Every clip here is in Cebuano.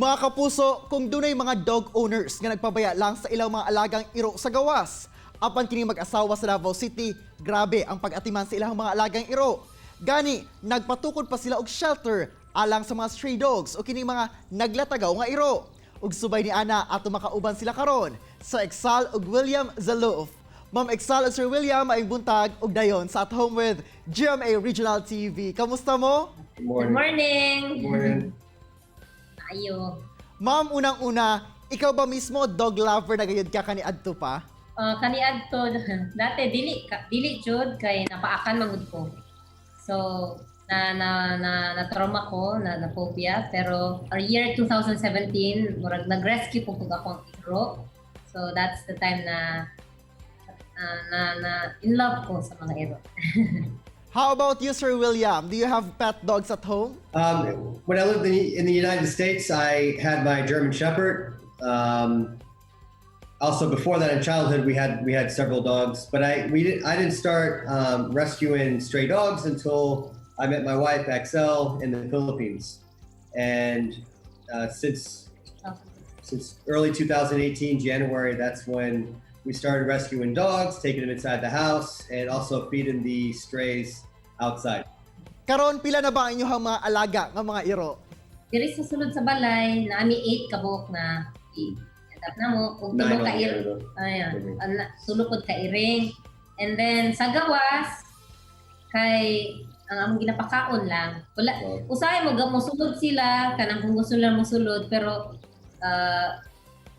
Mga kapuso, kung dunay mga dog owners nga nagpabaya lang sa ilang mga alagang iro sa gawas, apan kini mag-asawa sa Davao City, grabe ang pag-atiman sa ilang mga alagang iro. Gani, nagpatukod pa sila og shelter alang sa mga stray dogs o kini mga naglatagaw nga iro. Ug subay ni ana ato makauban sila karon sa Exal ug William Zaloof. Ma'am Exal ug Sir William, maayong buntag ug dayon sa At Home with GMA Regional TV. Kamusta mo? Good Good morning. morning. Good morning. Ayo. Ma'am, unang-una, ikaw ba mismo dog lover na gayud ka kaniadto pa? Kaniadto dati dili dili jud kay napaakan man gud ko. So na na na, na trauma ko na phobia, pero our year 2017 murag nag-rescue po pug akong iro. So that's the time na na, na in love ko sa mga iro. How about you, Sir William? Do you have pet dogs at home? When I lived in the United States, I had my German Shepherd. Also, before that, in childhood, we had several dogs. But I didn't start rescuing stray dogs until I met my wife Axel in the Philippines, and since early 2018 January, that's when we started rescuing dogs, taking them inside the house, and also feeding the strays outside. Karon pila na ba ang inyong mga alaga nga mga iro? Diri sa sulod sa balay, naa mi 8 ka buok na i-adapt na mo ug tulo Nine ka iro. altogether. Ayan. Tulo pod ka iring. And then sa gawas kay ang among ginapakaon lang. Wala usahay mo mosulod sila kanang kung gusto nila mosulod, pero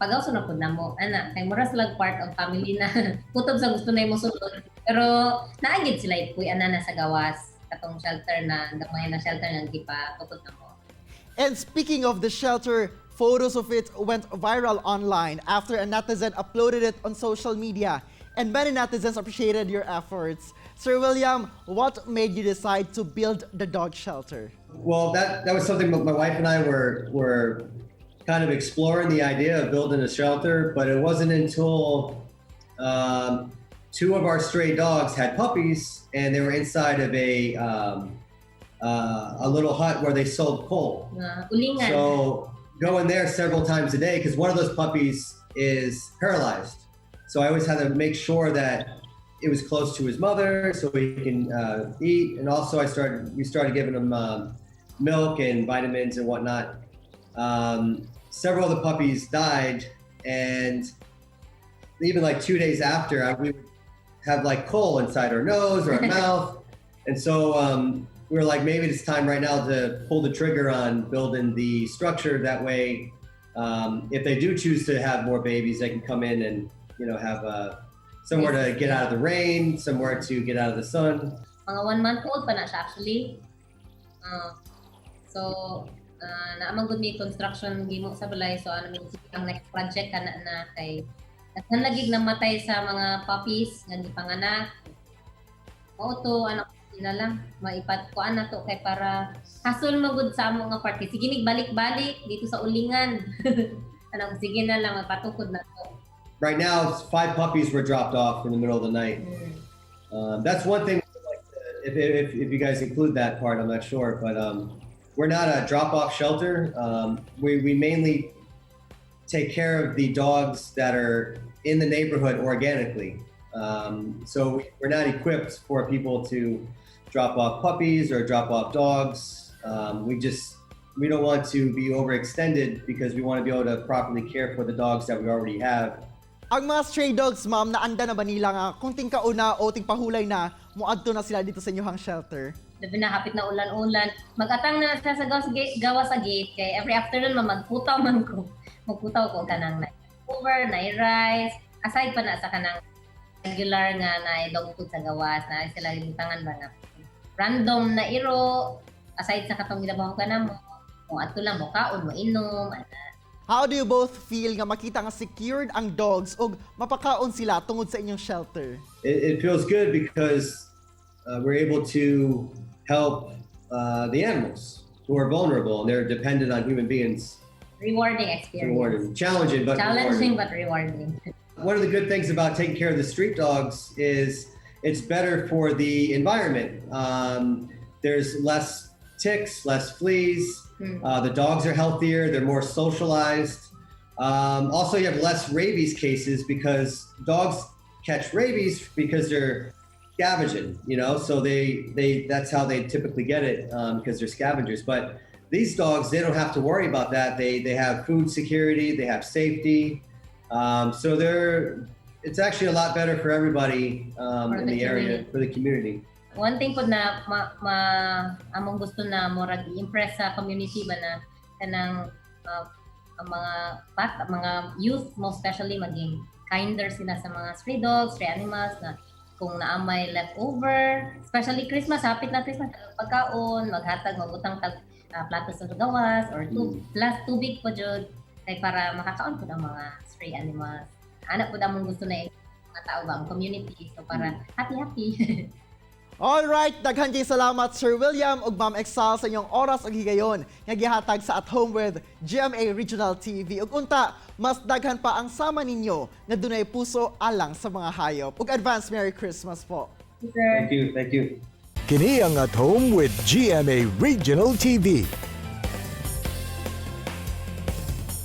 pagaw na pud namo ana kay mura sila part of family na kutob sa gusto na mosulod, pero naa gyud sila ipuy ana na sa gawas katong shelter na gamay na shelter nga gipatukod namo. And speaking of the shelter, photos of it went viral online after a netizen uploaded it on social media. And many netizens appreciated your efforts. Sir William, what made you decide to build the dog shelter? Well, that was something my wife and I were kind of exploring, the idea of building a shelter, but it wasn't until two of our stray dogs had puppies and they were inside of a little hut where they sold coal. Nga ulingan. So going there several times a day because one of those puppies is paralyzed. So I always had to make sure that it was close to his mother so he can eat. And also I started we started giving him milk and vitamins and whatnot. Several of the puppies died, and even like 2 days after, we would have like coal inside our nose or our mouth. And so we were like, maybe it's time right now to pull the trigger on building the structure. That way, if they do choose to have more babies, they can come in and have somewhere to get out of the rain, somewhere to get out of the sun. Mga 1 month old pa na siya actually. So, naa man gud mi construction gimo sa balay, so ano mi sige, ang next project kana na kay daghan lagi namatay sa mga puppies nga gipanganak. Mao to ano sila lang maipat ko ana to kay para hasol magud sa amo nga part. Sige mig balik-balik dito sa ulingan. Ano sige na lang mapatukod na to. Right now, five puppies were dropped off in the middle of the night. That's one thing. Like, if you guys include that part, I'm not sure, but we're not a drop-off shelter. We mainly take care of the dogs that are in the neighborhood organically. So we're not equipped for people to drop off puppies or drop off dogs. We don't want to be overextended because we want to be able to properly care for the dogs that we already have. Ang mga stray dogs, ma'am, naanda na ba nila nga kung tingkauna o tingpahulay na, muadto na sila dito sa inyong shelter? Labi na hapit na ulan-ulan. Mag-atang na sila sa gawas, gawas sa gate kay every afternoon ma magputaw man ko. Magputaw ko kanang na over, na rice, aside pa na sa kanang regular nga na dog food sa gawas na sila gibutangan ba na random na iro aside sa katong gilabaho ka na mo mo adto lang mo kaon mo inom ana. How do you both feel nga makita nga secured ang dogs ug mapakaon sila tungod sa inyong shelter? It feels good because we're able to help the animals who are vulnerable and they're dependent on human beings. Rewarding experience. Rewarding, challenging, but challenging rewarding. But rewarding. One of the good things about taking care of the street dogs is it's better for the environment. There's less ticks, less fleas. The dogs are healthier. They're more socialized. Also, you have less rabies cases because dogs catch rabies because they're scavenging. So they that's how they typically get it because they're scavengers. But these dogs, they don't have to worry about that. They have food security, they have safety. So they're it's actually a lot better for everybody For in the the area, community. For the community. One thing pod na ma among gusto na murag i-impress sa community ba na kanang ang mga bata, mga youth most especially, maging kinder sila sa mga stray dogs, stray animals, na kung naa may leftover, especially Christmas, hapit na Christmas, pagkaon, maghatag, magbutang tag plato sa gawas or plus tubig po jud kay para makakaon pud ang mga stray animals. Ana pud among gusto na mga tao ba, ang community, so para happy happy. Alright, daghan kay salamat, Sir William ug Ma'am Exal, sa inyong oras ug higayon nga gihatag sa At Home with GMA Regional TV. Ug unta, mas daghan pa ang sama ninyo nga dunay puso alang sa mga hayop. Ug advance Merry Christmas po. Sir. Thank you, thank you. Kini ang At Home with GMA Regional TV.